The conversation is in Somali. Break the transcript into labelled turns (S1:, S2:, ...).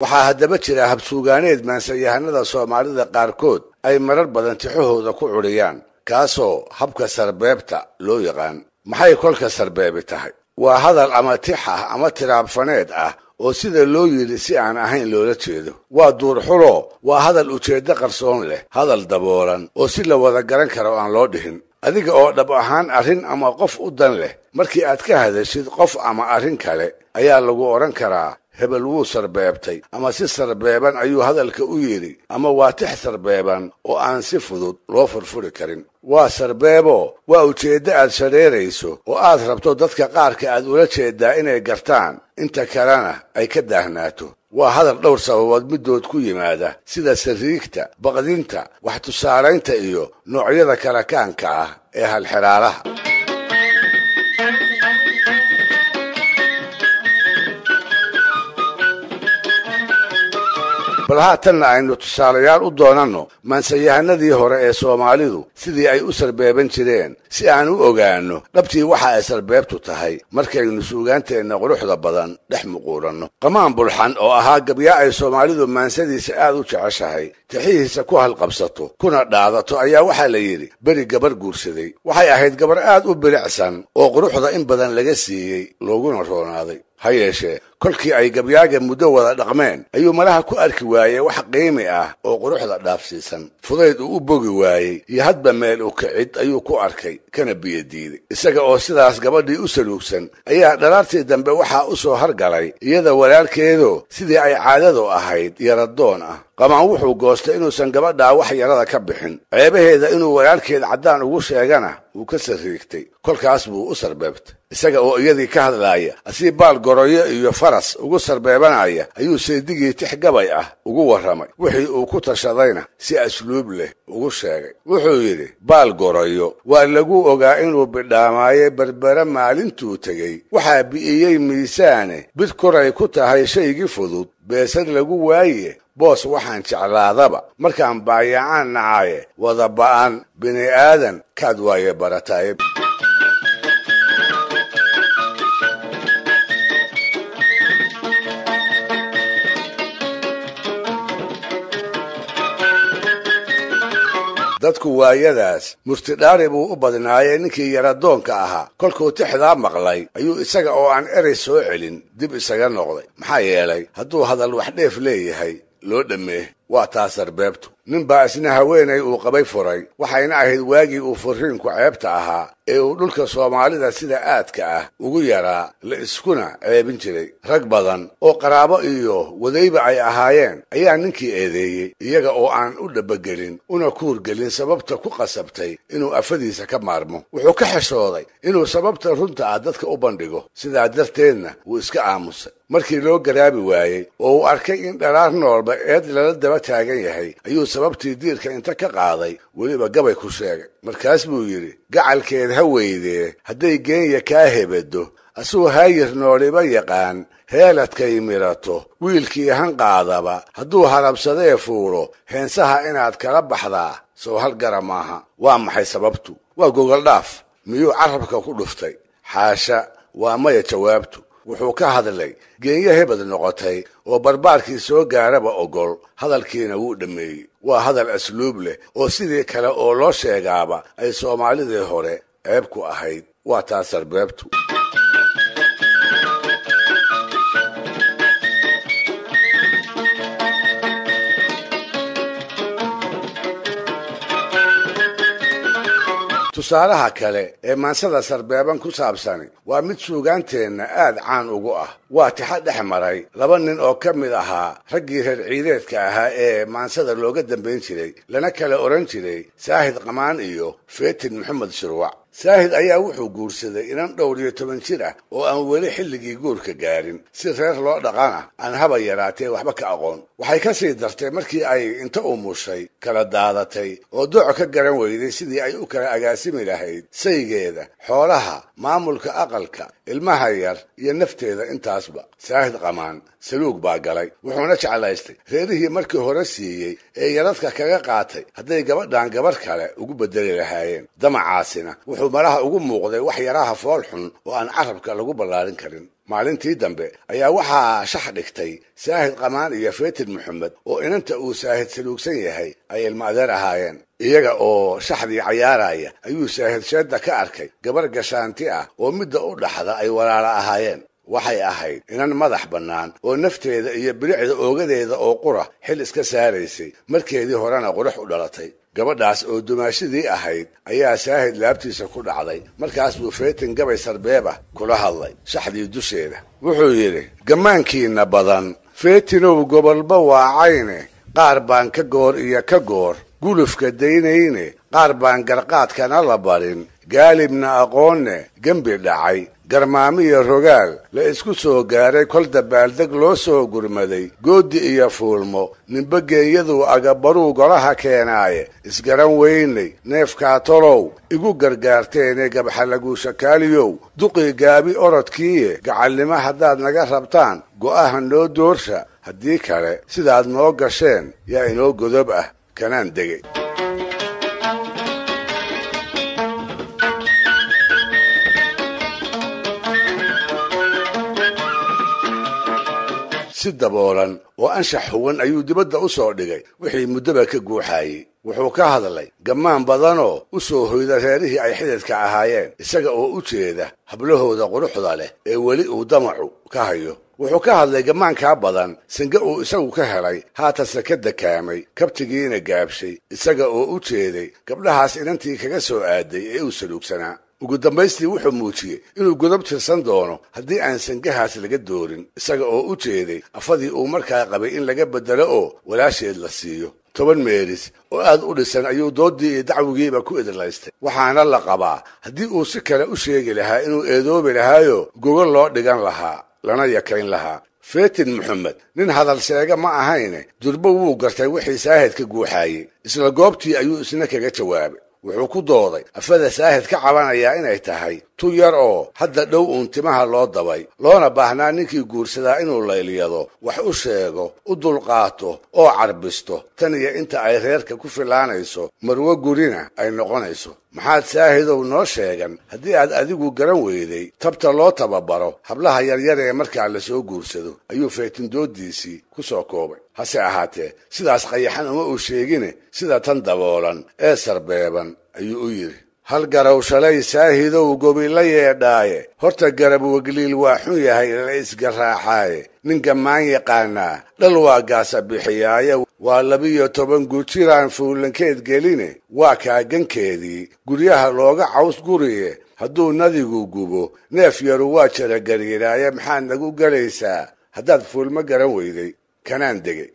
S1: Waxaa haddaba jira habsuugaaneed maansayahanada Soomaalida qaarkood ay marar badan tixahooda ku curiyaan, kaasoo habka sarbeebta loo yaqaan. Maxay kolka sarbeebi tahay? Waa hadal ama tix ah ama tiraabfaneed ah oo sida loo yidhi si aan ahayn loola jeedo. Waa duurxuloo, waa hadal ujeeddo qarsoon leh, hadal daboolan oo si la wada garan karo aan loo dhihin. Adiga oo dhab ahaan arrin ama qof u dan leh, markii aad ka hadashid qof ama arrin kale, ayaa lagu odhan karaa hebel wuu sarbeebtay, ama si sarbeeban ayuu hadalka u yidhi, ama waa tix sarbeeban oo aan si fudud loo furfuri karin. Waa sarbeeboo waa ujeeddo aad shareerayso oo aad rabto dadka qaarka aad ula jeedaa inay gartaan, inta kalena ay ka daahnaato. Waa hadal dhowr sababood middood ku yimaada, sida sariigta, baqdinta, wax tusaalaynta iyo noocyada karakaanka ah ee halxiraalaha. Bal haatanna aynu tusaalayaal u doonanno maansayahanadii hore ee Soomaalidu sidii ay u sarbeeban jireen, si aan u ogaanno dhabtii waxa ay sarbeebtu tahay markaynu suugaanteenna quruxda badan dhex muquuranno. Qamaan Bulxan oo ahaa gabyaa ay Soomaalidu maansadiisa aad u jeceshahay, tixihiisa ku halqabsato kuna dhaadato, ayaa waxaa la yidhi beri gabar guursaday. Waxay ahayd gabar aad u bilicsan oo quruxda in badan laga siiyey looguna roonaaday. Ha yeeshee kolkii ay gabyaaga muddo wada dhaqmeen ayuu malaha ku arki waayey wax qiimi ah oo quruxda dhaafsiisan. Fudayd uu u bogi waayey iyo hadba meel u kicid ayuu ku arkay, kana biyadiiday. Isaga oo sidaas gabadhii u saluugsan ayaa dhalaartii dambe waxaa u soo hargalay iyada walaalkeedoo sidii ay caadadu ahayd yaradoon ah. Qamaan wuxuu goostay inuusan gabadhaa wax yarada ka bixin, ceebaheeda inuu walaalkeed caddaan ugu sheegana wuu ka sarriigtay. Kolkaas buu u sarbeebtay. Isaga oo iyadii ka hadlaaya, asii baal goroyo iyo faras ugu sarbeebanaya, ayuu seedigii tix gabay ah ugu warramay, wixii uu ku tashadayna si asluub leh ugu sheegay. Wuxuu yidhi: baal goroyo waa lagu ogaa inuu bidhaamaaye, Berbere maalintuu tegey waxaa bi'iyey miisaane, bid koray ku tahay shaygii fudud beesad lagu waaye, boos waxaan jeclaadaba markaan baayacaan nacaaye, wada ba'an bini aadan kaad waaye barataaye. Dadku waayadaas murtidhaari buu u badnaayee, ninkii yaradoonka ahaa kolkuu tixdaa maqlay ayuu isaga oo aan erey soo celin dib isaga noqday. Maxaa yeelay hadduu hadal wax dheef leeyahay loo dhammee. Waa taa sarbeebtu. Nin baa isna haweenay uu qabay furay, waxayna ahayd waagii uu furriinku ceebta ahaa ee uu dhulka Soomaalida sida aadka ah ugu yaraa, la iskuna ceebin jiray. Rag badan oo qaraabo iyo wadayba ay ahaayeen ayaa ninkii eedeeyey, iyaga oo aan u dhabagelin una kuurgelin sababta ku qasabtay inuu afadiisa ka maarmo. Wuxuu ka xeshooday inuu sababta runta ah dadka u bandhigo, sidaa darteedna wuu iska aamusay. Markii loo garaabi waayey oo uu arkay in dharaar noolba eed lala daba taagan yahay, ayuu sababtii diirka inta ka qaaday weliba gabay ku sheegay. Markaas buu yidhi: gacalkeed ha weydee hadday geenya kaa hebedo, asuu haayir nooliba yaqaan heeladkay mirato, wiilkii hanqaadaba hadduu harabsadee fuulo, heensaha inaad kala baxdaa sow hal gara maaha. Waa maxay sababtu? Waa gogoldhaaf. Miyuu carrabka ku dhuftay? Xaasha, waa maya jawaabtu. Wuxuu ka hadlay geenyo hebad noqotay oo barbaarkii soo gaaraba ogol, hadalkiina wuu dhammeeyey. Waa hadal asluub leh oo sidii kale oo loo sheegaaba ay Soomaalidii hore ceeb ku ahayd. Waa taa sarbeebtu. Tusaalaha kale ee maansada sarbeeban ku saabsani waa mid suugaanteenna aad caan ugu ah. Waa tixa dhex maray laba nin oo ka mid ahaa raggii reer ciideedka ahaa ee maansada looga dambayn jiray, lana kala odhan jiray Saahid Qamaan iyo Fetin Maxamed Shirwac. Saahid ayaa wuxuu guursaday inan dhowr iyo toban jir ah oo aan weli xilligii guurka gaarin, si reer loo dhaqana aan haba yaraatee waxba ka aqoon. Waxay ka sii dartay markii ay inta umushay kala daadatay oo dooco ka garan weyday sidii ay u kala agaasimi lahayd saygeeda, xoolaha, maamulka aqalka, ilmaha yar iyo nafteeda intaasba. Saahid Qamaan saluug baa galay, wuxuuna jeclaystay reerihii markii hore siiyey ee yaradka kaga qaatay hadday gabadhan gabarh kale ugu bedeli lahaayeen. Damacaasina wuxuu malaha ugu muuqday wax yaraha fool xun oo aan carabka lagu ballaarin karin. Maalintii dambe ayaa waxaa shax dhigtay Saahid Qamaan iyo Feetin Maxamed oo inanta uu Saahid saluugsan yahay ay ilma adeer ahaayeen. Iyaga oo shaxdii cayaaraya ayuu Saahid sheedda ka arkay gabar gashaanti ah oo midda u dhaxda ay walaala ahaayeen. Waxay ahayd inan madax bannaan oo nafteeda iyo bilicda oogadeeda oo qura xil iska saaraysay, markeedii horena qurux u dhalatay. Gabadhaas oo dumaashadii ahayd ayaa Saahid laabtiisa ku dhacday. Markaas buu Feetin gabay sarbeebah kula hadlay shaxdii dusheeda. Wuxuu yidhi: gammaankiinna badan Feetinow gobolba waacayne, qaar baan ka goor iyo ka goor gulufka daynayne, qaar baan garqaadkana la barin, gaalibna aqoonne gembi dhacay, garmaamiyo rogaal la isku soo gaaray, kol dabaaldeg loo soo gurmaday, goodi iyo fuulmo ninba geeyaduu agabaruu golaha keenaaye, isgaran weynay neefkaa tolow igu gargaarteene, gabxalaguushakaaliyow duqii gaabi orodkiiye, gacalnimo haddaad naga rabtaan go'aha noo doorsha, haddii kale sidaad noo gasheen yaa inoo godob ah, kanaan degay. Si daboolan oo anshax huwan ayuu dibadda u soo dhigay wixii muddoba ka guuxaayey. Wuxuu ka hadlay gammaan badanoo u soo hoyda reerihii ay xididka ahaayeen, isaga oo u jeeda hablahooda quruxda leh ee weli uu damacu ka hayo. Wuxuu ka hadlay gammaankaa badan singe uu isagu ka helay, haatanse ka dakaamay, kabtigiina gaabshay, isaga oo u jeeday gabdhahaas inantii kaga soo aaday ee uu saluugsanaa. Ugu dambaystii wuxuu muujiyey inuu godob tirsan doono haddii aan sangahaas laga doorin, isaga oo u jeeday afadii uu markaa qabay in laga beddelo oo walaasheed la siiyo. 10 meeris oo aad u dhisan ayuu doodii iyo dacwigiiba ku idlaystay. Waxaana la qabaa haddii uu si kale u sheegi lahaa inuu eedoobi lahaayo gogol loo dhigan lahaa lana yakayn lahaa. Feetin Maxamed nin hadal sheega ma ahayne, durbo wuu gartay wixii Saahid ka guuxaayey. Isla goobtii ayuu isna kaga jawaabay. Wuxuu ku dooday afada Saahid ka cabanayaa inay tahay tu yar oo hadda dhow uun timaha loo dabay, loona baahnaa ninkii guursadaa inuu layliyado, wax u sheego, u dulqaato oo carbisto tan iyo inta ay reerka ku filaanayso, marwo gurina ay noqonayso. Maxaad Saahidow noo sheegan haddii aad adigu garan weyday tabta loo tababaro hablaha yaryar ee markaa la soo guursado, ayuu Feetin doodiisii ku soo koobay. Hase ahaatee sidaas qayaxan uma uu sheegine, sida tan daboolan ee sarbeeban ayuu u yidhi: hal garow shalay Saahidow gobi la yeedhaaye, horta garab wegliil waa xun yahay la isgaraaxaaye, nin gammaan yaqaanaa dhal waa gaasa bixiyaaye, waa 12 gujiraan fuulankeed geline, waa kaagankeedii guryaha looga caws guriye, hadduu nadigu gubo neef yaru waa jaragariiraaye, maxaad nagu gelaysaa haddaad fuulmo garan weyday, kanaan degay.